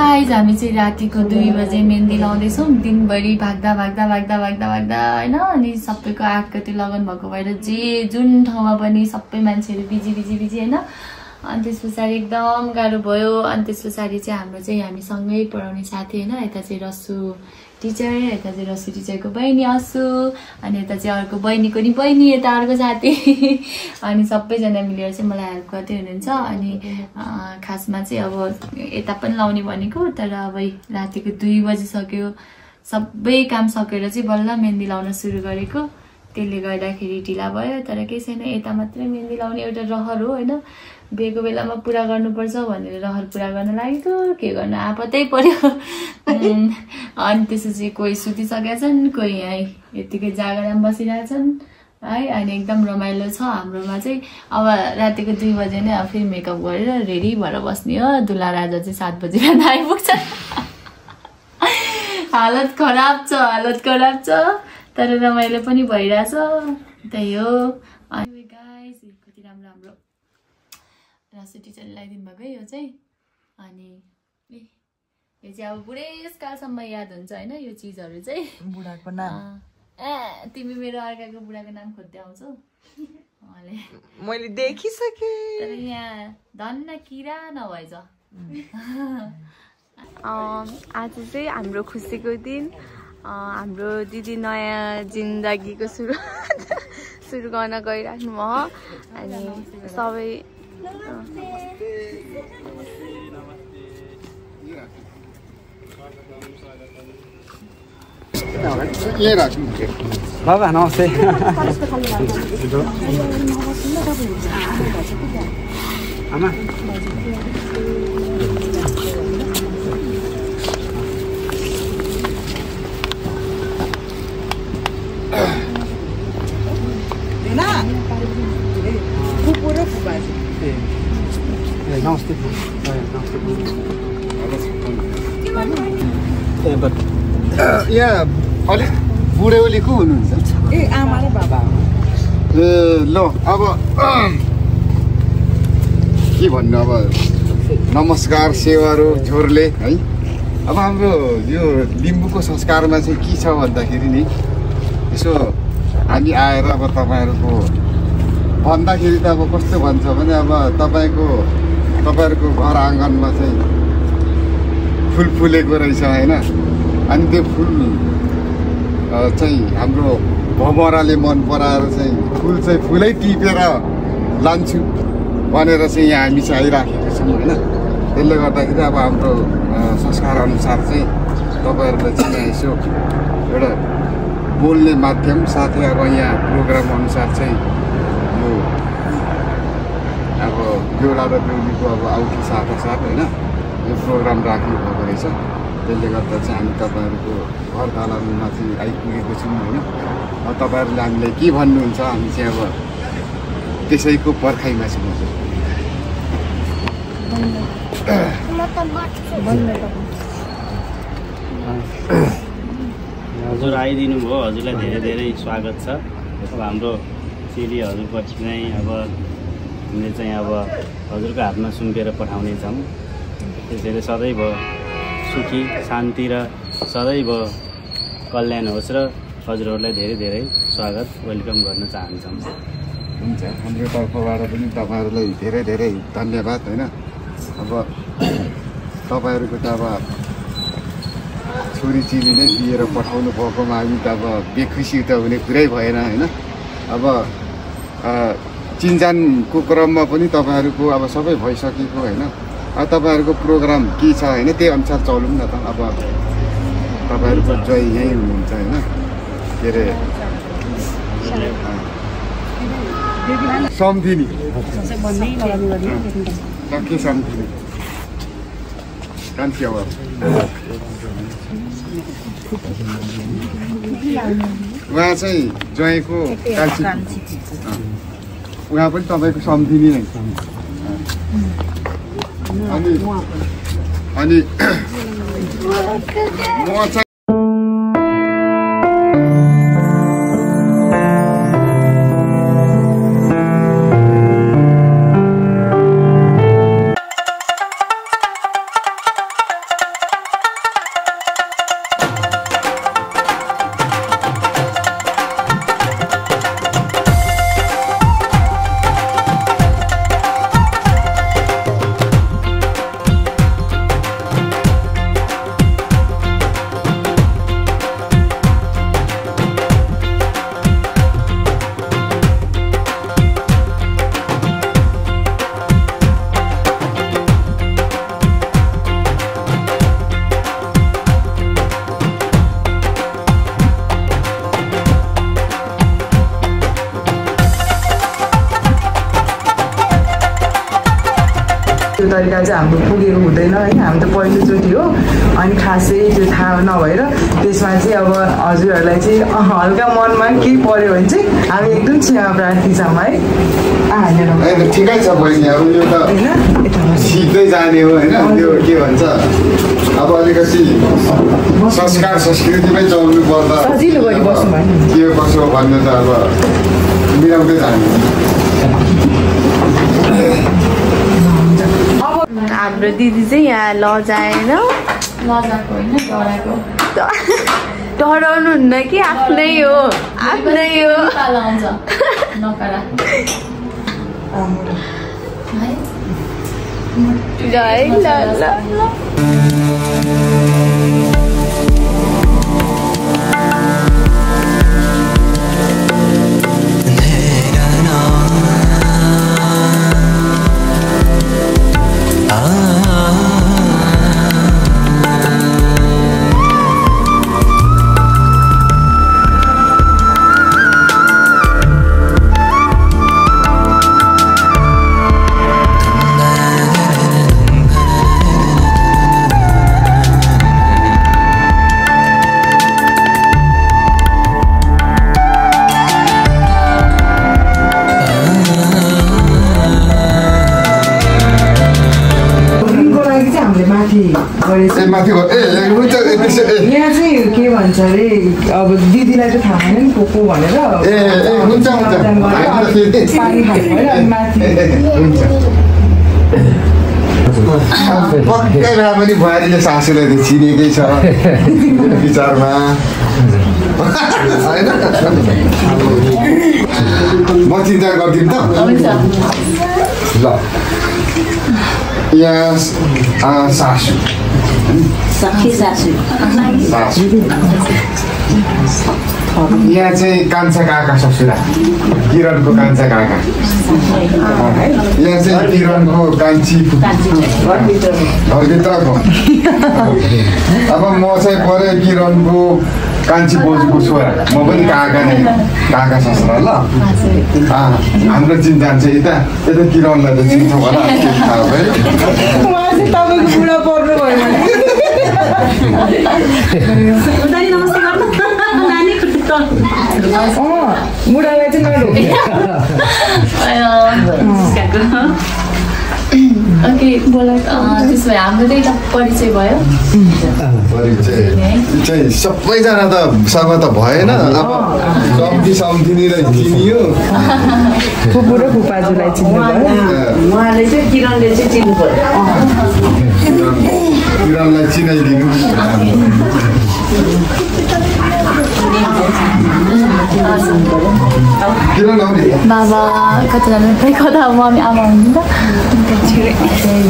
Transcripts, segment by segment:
Guys हामी चाहिँ रातिको 2 बजे मेहन्दी लाउँदैछौँ। दिनभरि भाग्दा भाग्दा भाग्दा भाग्दा भाग्दा होइन, अनि सबैको 8 गते लगन भएको भएर जुन ठाउँमा पनि सबै मान्छेहरू बिजी बिजी बिजी होइन। अनि त्यस पछाडि एकदम गाह्रो भयो। अनि त्यस पछाडि चाहिँ हाम्रो चाहिँ हामी सँगै पढाउने साथी होइन, यता चाहिँ रसु टिचर, यता चाहिँ रसु टिचरको बहिनी असु, अनि यता चाहिँ अर्को बहिनीको नि बहिनी, यता अर्को साथी अनि सबैजना मिलेर चाहिँ मलाई हेल्प गर्दै हुनुहुन्छ। अनि खासमा चाहिँ अब यता पनि लाउने भनेको, तर अब रातिको 2 बजिसक्यो, सबै काम सकेर चाहिँ बल्ल मेहन्दी लाउन सुरु गरेको, त्यसले गर्दाखेरि ढिला भयो। तर केही छैन, यता मात्रै मेहन्दी लाउने एउटा रहर हो होइन, बिहेको बेलामा पुरा गर्नुपर्छ भनेर रहर पुरा गर्न लागेको, के गर्न आपतै पर्यो। अनि त्यसपछि कोही सुतिसकेका छन्, कोही यहाँ यतिकै जागरामा बसिरहेछन् है। अनि एकदम रमाइलो छ हाम्रोमा चाहिँ। अब रातिको 2 बजे नै अब फेरि मेकअप गरेर रेडी भएर बस्ने हो। दुला राजा चाहिँ 7 बजी भन्दा आइपुग्छ। हालत खराब छ, हालत खराब छ, तर रमाइलो पनि भइरहेछ, त्यही हो। अनि गाइस कति राम्रो हाम्रो रासु टिचरले लगाइदिनु भएको यो चाहिँ। अनि यो चाहिँ अब बुढेसकालसम्म याद हुन्छ होइन, यो चिजहरू चाहिँ। बुढाको नाम तिमी मेरो अर्काको बुढाको नाम खोज्दै आउँछौ। मैले देखिसके, तर यहाँ धन्न किरा नभएछ। आज चाहिँ हाम्रो खुसीको दिन, हाम्रो दिदी नयाँ जिन्दगीको सुरु गर्न गइराख्नु भयो। अनि सबै बाबा नमस्ते। आमा नमस्ते। यहाँ अलिक बुढेउली को हुनुहुन्छ? ए आमा र बाबा। ल अब के भन्नु, अब नमस्कार सेवारो झोरले है। अब हाम्रो यो लिम्बूको संस्कारमा चाहिँ के छ भन्दाखेरि नि, यसो हामी आएर अब तपाईँहरूको भन्दाखेरि त अब कस्तो भन्छ भने, अब तपाईँहरूको घर आँगनमा चाहिँ फुल फुलेको रहेछ होइन। अनि त्यो फुल चाहिँ हाम्रो भमराले मन पराएर चाहिँ फुलै टिपेर लान्छु भनेर चाहिँ यहाँ हामी चाहिँ आइराखेको छौँ होइन। त्यसले गर्दाखेरि अब हाम्रो संस्कार अनुसार चाहिँ तपाईँहरूलाई चाहिँ यहाँ यसो एउटा बोल्ने माध्यम साथै अब यहाँ प्रोग्राम अनुसार चाहिँ यो अब बेहुला र बेहुलीको अब आउटी साथसाथ होइन यो प्रोग्राम राख्नु भएको रहेछ। त्यसले गर्दा चाहिँ हामी तपाईँहरूको घर दालानमा चाहिँ आइपुगेको छौँ होइन। अब तपाईँहरूले हामीलाई के भन्नुहुन्छ, हामी चाहिँ अब त्यसैको पर्खाइमा छौँ। हजुर आइदिनु भयो, हजुरलाई धेरै धेरै स्वागत छ। अब हाम्रो चेली हजुरपछि नै अब हामीले चाहिँ अब हजुरको हातमा सुम्पिएर पठाउनेछौँ। त्यसैले सदैव सुखी शान्ति र सदैव कल्याण होस् र हजुरहरूलाई धेरै धेरै स्वागत वेलकम गर्न चाहन्छौँ। हुन्छ, हाम्रो तर्फबाट पनि तपाईँहरूलाई धेरै धेरै धन्यवाद होइन। अब तपाईँहरूको त अब छोरी चेली नै दिएर पठाउनु भएकोमा हामी त अब बेखुसी त हुने कुरै भएन होइन। अब चिनजानको क्रममा पनि तपाईँहरूको अब सबै भइसकेको होइन। अब तपाईँहरूको प्रोग्राम के छ होइन, त्यही अनुसार चलौँ न त। अब तपाईँहरूको जय यहीँ हुनुहुन्छ होइन, के अरे सम्धिनी के सम्धिनी कान्छी अब उहाँ चाहिँ जयको कान्छी, उहाँ पनि तपाईँको सम्धिनी नै। अनि म चाहिँ त्यो तरिका चाहिँ हाम्रो पुगेको हुँदैन होइन हामी त पहिलोचोटि हो अनि खासै त्यो थाहा नभएर त्यसमा चाहिँ अब हजुरहरूलाई चाहिँ हल्का मनमा केही पर्यो भने चाहिँ हामी एकदम क्षमा प्रार्थी छौँ है ठिकै छ बहिनी अब यो त सिक्दै जाने हो होइन त्यो के भन्छ अब अलिकति संस्कार संस्कृतिमै चल्नु पर्दा सजिलो गरी बस्नु भयो के कसो भन्ने त अब मिलाउँदै जाने हाम्रो दिदी चाहिँ यहाँ लजाएर लजाको होइन डराएको डराउनु हुन्न कि आफ्नै हो लाउँछ नकरा यहाँ चाहिँ के भन्छ अरे अब दिदीलाई चाहिँ थाहा भएन नि को भनेर पानी खानु भयो अनि माथि पक्कै भए पनि बुहारीले सासूलाई त चिनेकै छ विचारमा होइन म चिन्ता गरिदिउँ त ल यहाँ सासू यहाँ चाहिँ कान्छा काका ससुरा किरणको कान्छा काका यहाँ चाहिँ किरणको कान्छी घरभित्रको अब म चाहिँ परे किरणको कान्छी बोजूको छोरा म पनि काका नै काका ससुरा ल हाम्रो चिन्तान चाहिँ यता किरणलाई त चिन्छ होला थाहा भयो तपाईँको बुढा पर्नु भयो बुढालाई चाहिँ ओके बोला त्यसो भए हाम्रो चाहिँ परिचय भयो परिचय चाहिँ सबैजना त सँग त भएन अब सम्झिनीलाई चिनियो फुपू र फुपाजुलाई चिन्नु भयो उहाँले चाहिँ किरणले चाहिँ चिन्नु पर्यो किरणलाई चिनाइदिनु बाबा कतिजना कता मम्मी आमा हुनुहुन्छ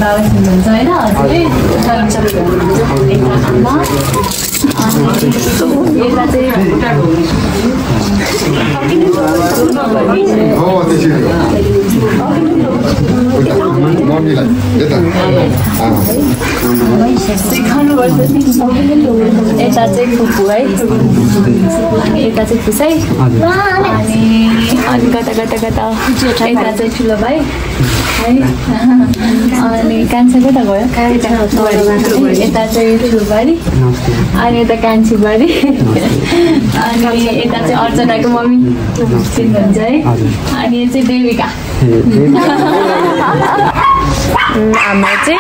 बाबा हुनुहुन्छ होइन हजुरले आमा यता चाहिँ यता चाहिँ फुपू है अनि यता चाहिँ फुसै अनि कता कता कता यता चाहिँ ठुलो भाइ है अनि कान्छा कता गयो यता चाहिँ ठुलोबारी अनि यता कान्छी बारी अनि यता चाहिँ अर्चनाको मम्मी चिन्नुहुन्छ है अनि यो चाहिँ देविका हाम्रो चाहिँ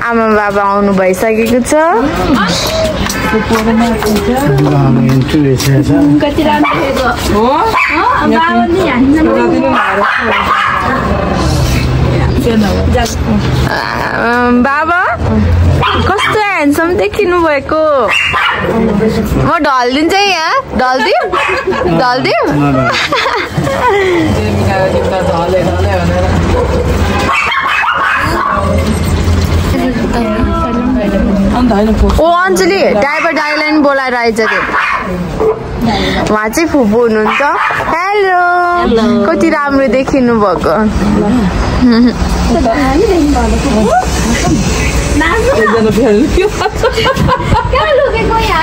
आमा बाबा आउनु भइसकेको छ कति राम्रो बाबा कस्तो ह्यान्डसम देखिनु भएको म ढल्दिन्छ यहाँ ढल्दिउँ ओ अञ्जली ड्राइभर दाइलाई बोलाएर आएछ त्यो उहाँ चाहिँ फुपू हुनुहुन्छ हेलो कति राम्रो देखिनु भएको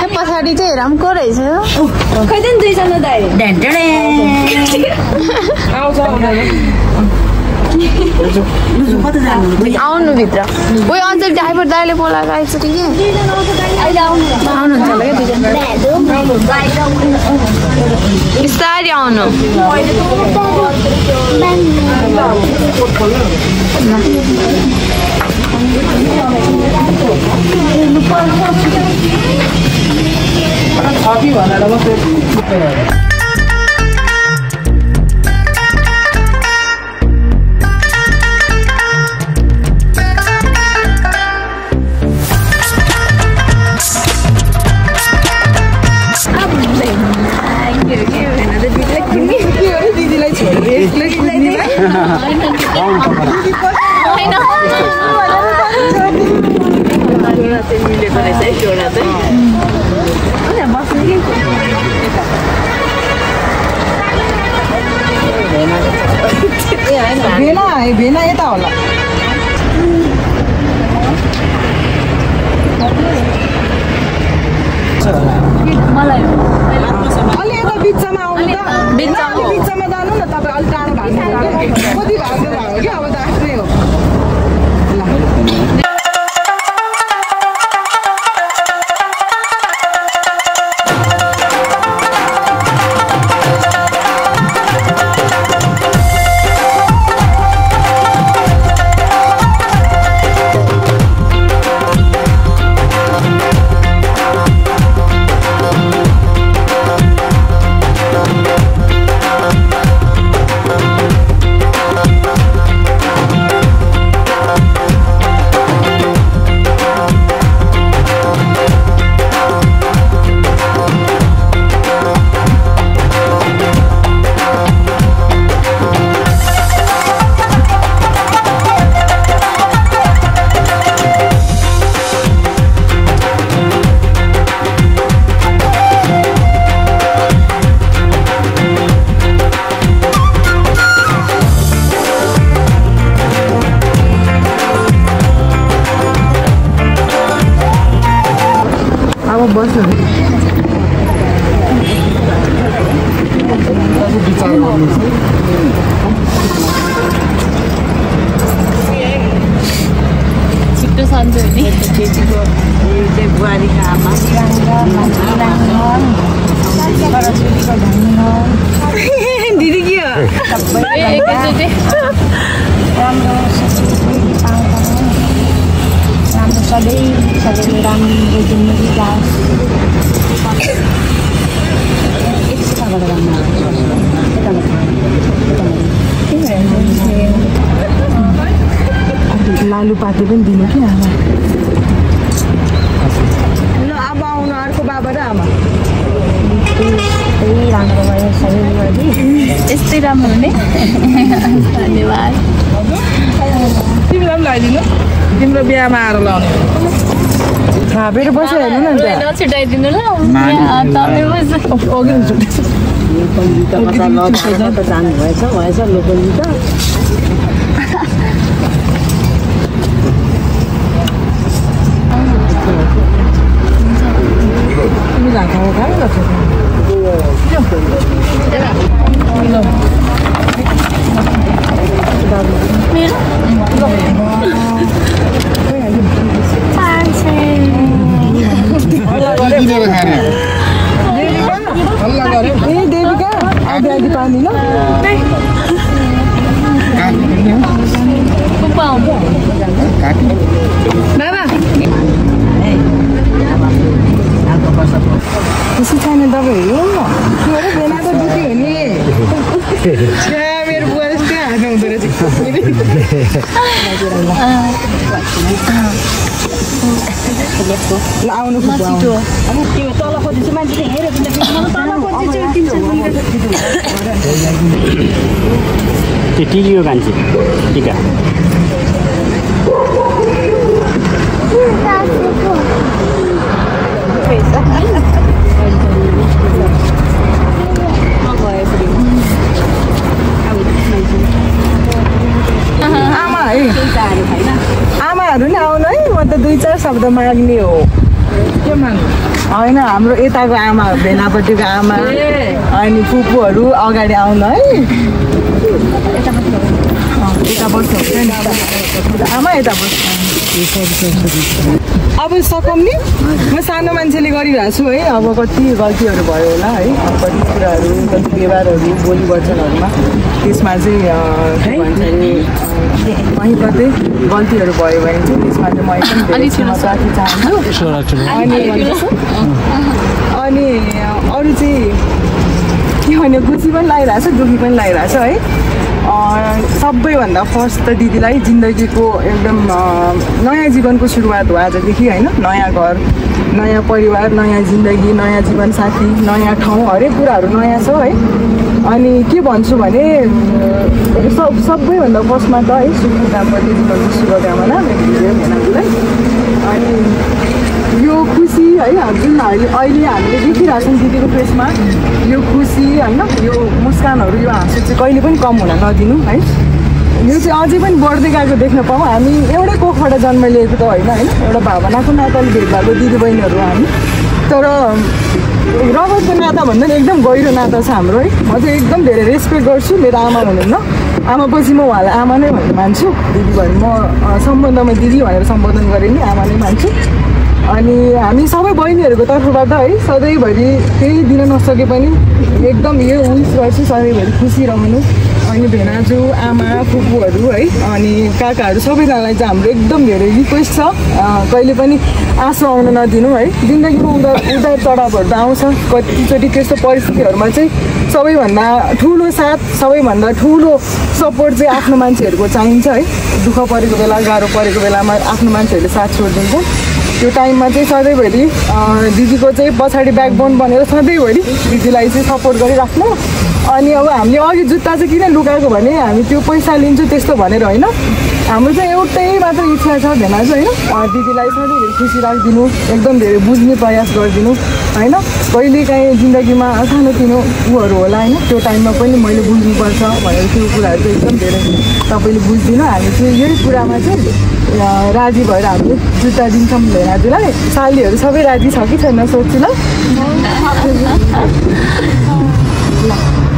पछाडि चाहिँ हेरौँ को रहेछ दुईजना दाइ आउनु भित्र ओइ अझ ड्राइभर दाइले बोलाएर आइछ कि आउनुहुन्छ होला क्या बिस्तारै आउनु दिदीलाई भेना यता होला मलाई अलि यता बिचमा आउनु त बिचमा जानु न तपाईँ अलि टाढो भाग्नु कति भाग्नु भयो कि अब त आफ्नै हो बस्नु छिट्टो सन्चो नि बुहारीको आमा दिदी के हो एकैचोटि राम्रो सबैले राम्रो जिन्दगी जाओस् लालु पाते पनि दिनु कि आमा ल अब आउनु अर्को बाबा र आमा यस्तै राम्रो भयो सबैले यस्तै राम्रो हुने धन्यवाद तिमीलाई पनि लगाइदिनु तिम्रो बिहामा आएर लाउने थापेर बसेर हेर्नु न नछुटाइदिनु ल तपाईँ जानुभएछ लोकल त तिमी झाँखा खानु देविका आधी आधी पानी ल खुसी छैन तपाईँहरू मेरो बेला त दुखी हो नि मेरो बुवा जस्तै हाल्नु हुँदो रहेछ ल आउनु त्यो तल खोजिछु मान्छेले हेऱ्यो भने त्यो टिकीको कान्छी टिका आमा है आमाहरू नि आउनु है म त 2-4 शब्द माग्ने हो के माग्नु होइन हाम्रो यताको आमा भेनापट्टिको आमा अनि फुपूहरू अगाडि आउनु है यता बस्नुहुन्छ नि आमा यता बस्छ अब सकौँ नि म सानो मान्छेले गरिरहेको छु है अब कति गल्तीहरू भयो होला है कति कुराहरू कति व्यवहारहरू बोली वचनहरूमा त्यसमा चाहिँ के भन्छ अरे कहीँ कतै गल्तीहरू भयो भने चाहिँ त्यसमा चाहिँ म एकदम माफी चाहन्छु अनि अरू चाहिँ के भने खुसी पनि लागिरहेछ दुःखी पनि लागिरहेछ है सबैभन्दा फर्स्ट त दिदीलाई जिन्दगीको एकदम नयाँ जीवनको सुरुवात हो आजदेखि होइन नयाँ घर नयाँ परिवार नयाँ जिन्दगी नयाँ जीवनसाथी नयाँ ठाउँ हरेक कुराहरू नयाँ छ है अनि के भन्छु भने सबैभन्दा फर्स्टमा त है शुभकामना जीवनको शुभकामना मेरो भेनाजुलाई अनि यो खुसी है जुन अहिले हामीले देखिरहेछौँ दिदीको फेसमा यो खुसी होइन यो मुस्कानहरू यो हाँसो चाहिँ कहिले पनि कम हुन नदिनु है यो चाहिँ अझै पनि बढ्दै गएको देख्न पाऊँ हामी एउटै कोखबाट जन्म लिएको त होइन एउटा भावनाको नाताले भेट भएको दिदीबहिनीहरू हामी तर रगतको नाता भन्दा पनि एकदम गहिरो नाता छ हाम्रो है म चाहिँ एकदम धेरै रेस्पेक्ट गर्छु मेरो आमा हुनुहुन्न आमापछि म उहाँलाई आमा नै भनेर मान्छु दिदी भने म सम्बन्धमा दिदी भनेर सम्बोधन गरेँ नि आमा नै मान्छु अनि हामी सबै बहिनीहरूको तर्फबाट है सधैँभरि केही दिन नसके पनि एकदम यो विस गर्छु सधैँभरि खुसी रहनु अनि भेनाजु आमा फुपूहरू है अनि काकाहरू सबैजनालाई चाहिँ हाम्रो एकदम धेरै रिक्वेस्ट छ कहिले पनि आँसु आउन नदिनु है जिन्दगीको उतार चढावहरू त आउँछ कतिचोटि त्यस्तो परिस्थितिहरूमा चाहिँ सबैभन्दा ठुलो साथ सबैभन्दा ठुलो सपोर्ट चाहिँ आफ्नो मान्छेहरूको चाहिन्छ है दुःख परेको बेला गाह्रो परेको बेलामा आफ्नो मान्छेहरूले साथ छोडिदिन्छ त्यो टाइममा चाहिँ सधैँभरि दिदीको चाहिँ पछाडि ब्याकबोन बनेर सधैँभरि दिदीलाई चाहिँ सपोर्ट गरिराख्नु अनि अब हामीले अघि जुत्ता चाहिँ किन लुकाएको भने हामी त्यो पैसा लिन्छौँ त्यस्तो भनेर होइन हाम्रो चाहिँ एउटै मात्र इच्छा छ भेना चाहिँ होइन दिदीलाई सधैँ खुसी राखिदिनु एकदम धेरै बुझ्ने प्रयास गरिदिनु होइन कहिलेकाहीँ जिन्दगीमा सानोतिनो उहरू होला होइन त्यो टाइममा पनि मैले बुझ्नुपर्छ भनेर त्यो कुराहरू चाहिँ एकदम धेरै तपाईँले बुझ्दिनँ हामी चाहिँ यही कुरामा चाहिँ राजी भएर हामीले जुत्ता दिन्छौँ भेनाजुलाई सालीहरू सबै राजी छ कि छैन सोध्छु ल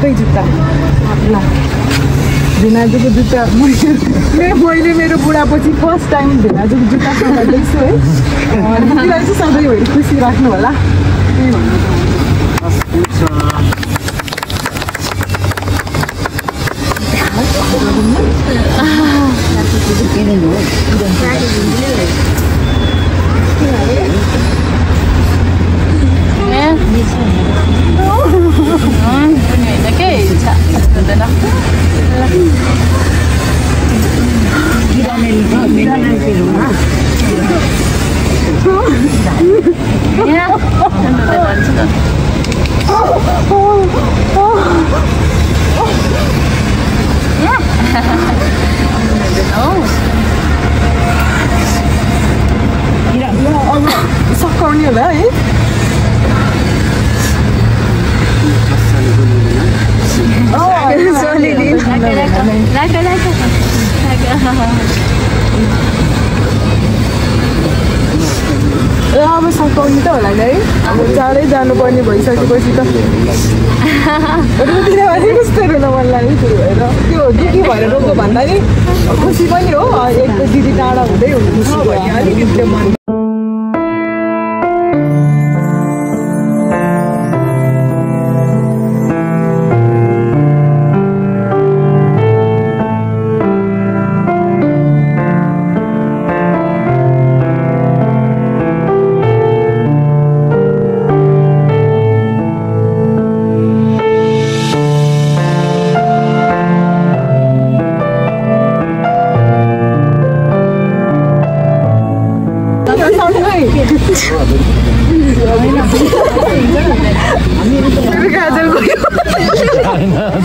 खै जुत्ता ल भेनाजुको जुत्ता मैले मेरो बुढापछि फर्स्ट टाइम भेनाजुको जुत्ता देख्छु है दिदीलाई चाहिँ सधैँभरि खुसी राख्नु होला त्यही भन्नु सकाउने होला है अब सकाउने त होला नि है अब चाँडै जानुपर्ने भइसकेपछि त रुदिनमाथि कस्तो रुन मन लाग्यो त्यो भएर त्यो दुःखी भएर रोक्यो भन्दा नि खुसी पनि हो एक त दिदी टाढा हुँदै हुनुहुन्छ भन्ने अलिकति मन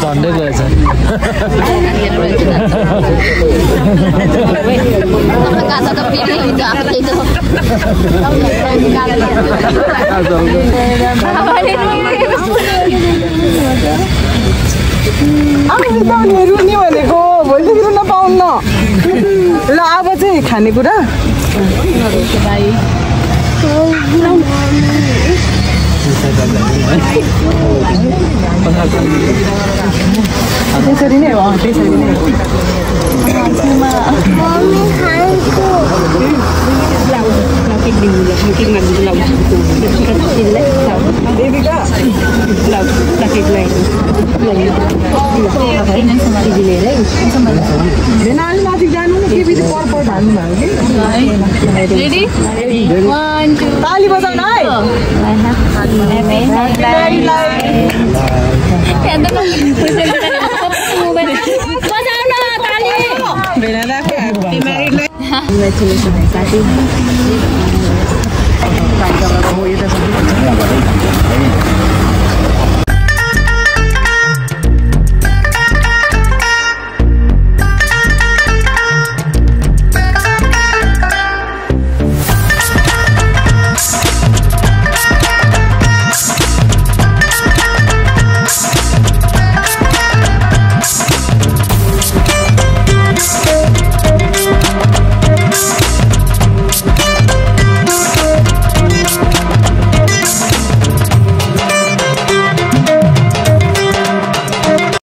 झन्डै गएछ रुनी भनेको भोलिदेखि रुन पाउन्न ल अब चाहिँ खानेकुरा त्यसरी नै हो त्यसरी नै ताली बजाउन है साथी